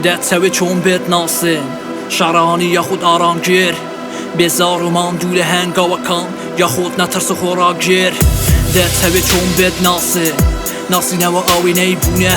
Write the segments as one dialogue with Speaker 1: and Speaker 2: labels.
Speaker 1: دەتەوێ چۆن بێت ناسن شارانی یاخود ئارامگیر بێزار و ماندوو لە هەنگاوەکان یاخود نەترس و خۆڕاگیر دەتەوێ چۆن بێت ناسن ناسینەوە ئاوێنەی بوونە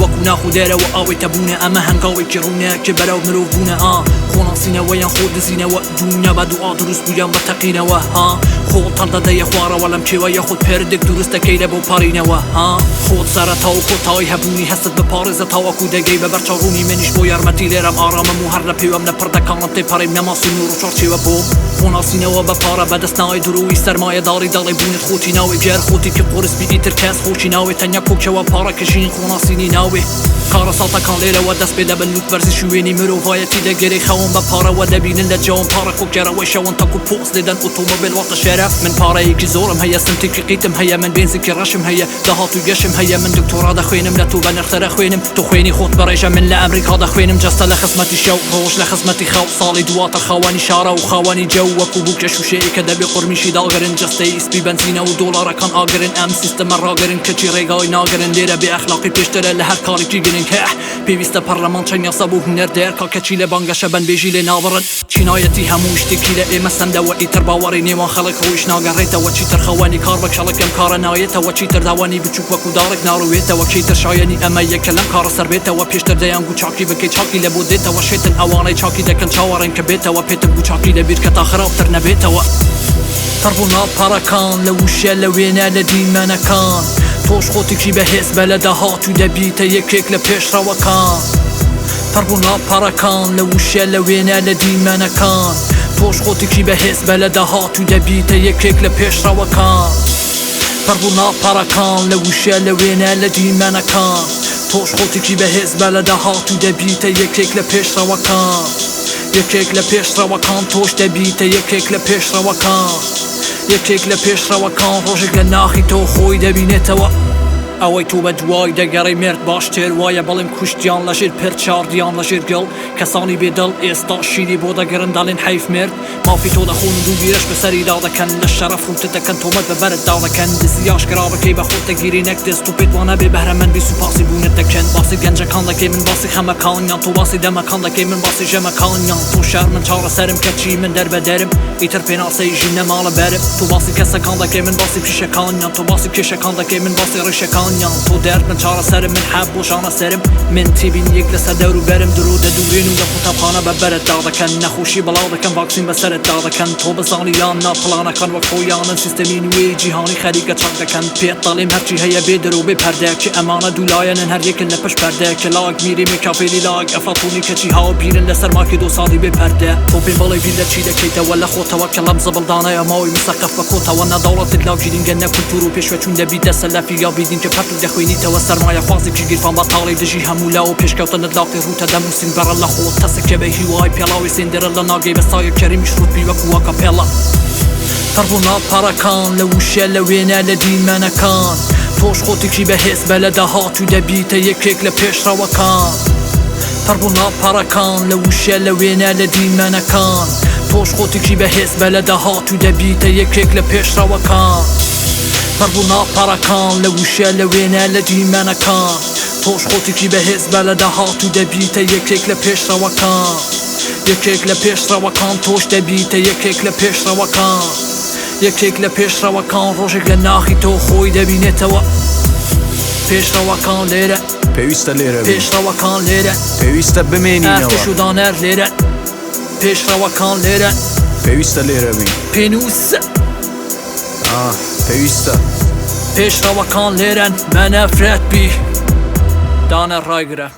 Speaker 1: وەکو ناخ و دەرەوە ئاوێتە بوونە ئەمە هەنگاوێکی ڕوونە کە بەرەو مرۆڤ بوونە ها خۆناسینەوە یان خۆ دزینەوە دونیا بە دوعا دروست بوو یان بە تەقینەوە ها خۆت هەڵدەدەیە خوارەوە لەم کێوە یاخود پردێک دروست دەکەی لە بۆ پەڕینەوە ها خۆت سەرەتا و کۆتایی هەبوونی هەستت بپاڕێزە تاوەکو دەگەی بە بەرچاوڕوونی منیش بۆ یارمەتی لێرەم ئارامم و هەر لە پێوەم لە پردەکانم تێپەڕیم نەما سنوور و چوارچێوە بۆ خۆناسینەوە بە پارە بەدەست نایە درۆی سەرمایەداری دەڵێ بوونت خۆتی ناوێ گەر خۆتێکی قورس بی ئیتر کەس خۆشی ناوێ تەنیا کۆکەوە پارە کە ژین خۆناسینی ناوێ کارەساتەکان لێرەوە دەست پێ دەبن لوت بەرزی شوێنی مرۆڤایەتی دەگەرێ خەون بە پارەوە دەبینن لە جەوم پارە کۆکەرەوەی شەون تاکو پۆز لێدەن ئۆتۆمۆبیل واتە شەرەف من پارەیەکی زۆرم هەیە سمتێکی قیتم هەیە من بێنزێکی ڕەشم هەیە داهاتووی گەشم هەیە من دکتۆرا دەخوێنم لە تۆ بەنرخترە خوێنم تۆ خوێنی خۆت بەڕێژە من لە ئەمریکا دەخوێنم جەستە لە خزمەتی شەو ڕۆژ لە خزمەتی خەو ساڵی دواتر خاوەنی شارە و خاوەنی جەو وەکو بووکە شووشەیەک کە دەبێ قورمیشی داگرن جەستەی سپی بەنزینە و دۆلارەکان ئاگرن ئەم سیستەمە ڕاگرن کەچی ڕێگای ناگرن لێرە بێ ئەخلاقی پێشترە لە هەر کارێکی گرنگ هه پێویستە پەرلەمان چەند یاسا بۆ هونەر دەرکا کەچی لە بانگەشە بەندبێژی لێ نابڕن. چینایەتی هەموو شتێکی لە ئێمە سەندەوە ئیتر باوەڕی نێوان خەڵک ڕوویش ناگەڕێتەوە چیتر خاوەنی کار بە کەڵک ئەم کارە نایەتەوە چیتر داوانی بچوک وەکو داڕێک ناڕوێتەوە کێتر شایەنی ئەمەیە کە لەم کارە سەر بێتەوە پێشتر دەیانگوت چاکی بکەی چاکی لە بۆ دێتەوە شێتن ئەوانەی چاکی دەکەن چاوەڕێن کە بێتەوە پێتم گوت چاکی لە بیر کە تا خراپتر نەبێتەوە. پڕ بوون لاپەڕەکان لە وشە لە وێنە لە دیمەنەکان تۆش خۆتێکی بەهێز بە لە داهاتوو دەبیتە یەکێک لە پێشڕەوەکان پڕ بوون لاپەڕەکان لە وشە لە وێنە لە دیمەنەکان تۆش خۆتێکی بەهێز بە لە داهاتوو دەبیتە یەکێک لە پێشڕەوەکان پڕ بوون لاپەڕەکان لە وشە لە وێنە لە دیمەنەکان تۆش خۆتێکی بەهێز بە لە داهاتوو دەبیتە یەکێک لە پێشڕەوەکان یەکێک لە پێشڕەوەکان تۆش دەبیتە یەکێک لە پێشڕەوەکان یەکێک لە پێشڕەوەکان ڕۆژێک لە ناخی تۆ خۆی دەبینێتەوە. ئەوەی تۆ بە دوای دەگەڕێی مێرد باشتر وایە بڵێم کوشتیان لەژێر پرد شاردیان لەژێر گڵ کەسانی بێ دڵ ئێستا شیری بۆ دەگرن دەڵێن حەیف مرد مافی تۆ دەخۆن و دوو بیرەش بەسەریدا دەکەن لە شەرەف ڕووتت دەکەن تۆمەت بە بەرتدا دەکەن دزی ئاشکرا بکەی بە خۆت دەگیری نەک دز تۆ پێت وانەبێ بەهرەمەند بی سوپاسی بوونت دەکەن باسی گەنجەکان دەکەی من باسی خەمەکانیان تۆ باسی دەمەکان دەکەی من باسی ژەمەکانیان تۆ شەر من چارەسەرم کەچی من دەربەدەرم ئیتر پێناسەی ژین نەما لە بەرم تۆ باسی کەسەکان دەکەی من باسی پیشەکانیان تۆ باسی کێشەکان دەکەی من باسی ڕیشەکانیان تۆ دەرد من چارەسەرم من حەب بۆ ژانە سەرم من تێبینیەک لەسەر دەوروبەرم درۆ دەدورێن و لە قوتابخانە بە بەرتدا دەکەن نەخۆشی بڵاو دەکەن ڤاکسین بەسەرتدا دەکەن تۆ بزانی یان نا پڵانەکان وەک خۆیانن سیستەمی نوێی جیهانی خەریکە چاک دەکەن پێت دەڵێم هەرچی هەیە بێ درۆ بێ پەردە کێ ئەمانە دوو لایەنن هەر یەکن لە پشت پەردە کێ لاک میری مێکافێلی لاک ئەفلاتونی کەچی هاو بیرن لەسەر ماکی دۆ ساڵی بێ پەردە تۆ پێم بڵێ بیر لە چی دەکەیتەوە لە خۆتەوە کە لەم زبڵدانەیە ماوەی مسەقەف بە کۆتەوە نە دەوڵەتت لا گرینگە نە کولتور و پێشوەچوون دەبیتە سەلەفی یا بیدین کە پەرتوک دەخوێنیتەوە سەرمایەخوازێکی گیرفان بەتاڵی دژی هەموو لاو و پێشکەوتنت لاقی ڕووتە دەم و سینگ بەڕە لە خۆت تەسک کە بە هیوای پێڵاوی سێندرەلا ناگەی بە سایە کەریمیش ڕووت بی وەکو ئاکاپێڵا. پڕ بوون لاپەڕەکان لە وشە لە وێنە لە دیمەنەکان تۆش خۆتێکی بەهێز بە لە داهاتوو دەبیتە یەکێک لە پێشڕەوەکان پڕ بوون لاپەڕەکان لە وشە لە وێنە لە دیمەنەکان تۆش خۆتێکی بەهێز بە لە داهاتوو دەبیتە یەکێک لە پێشڕەوەکان پڕ بوون لاپەڕەکان لە وشە لە وێنە لە دیمەنەکان تۆش خۆتێکی بەهێز بە لە داهاتوو دەبیتە یەکێک لە پێشڕەوەکان یەکێک لە پێشڕەوەکان تۆش دەبیتە یەکێک لە پێشڕەوەکان یەکێک لە پێشڕەوەکان ڕۆژێک لە ناخی تۆ خۆی دەبینێتەوە پێشڕەوەکان لێرە
Speaker 2: پێویستە لێرە بین
Speaker 1: پێشڕەوەکان لێرە
Speaker 2: پێویستە بمێنینەوە
Speaker 1: ئەرتش و دانەر لێرە پێشڕەوەکان لێرە
Speaker 2: پێویستە لێرە بین
Speaker 1: پێنووس
Speaker 2: ئاه پێویستە.
Speaker 1: پێشڕەوەکان لێرەن بە نەفرەت بی دانەر ڕایگرە.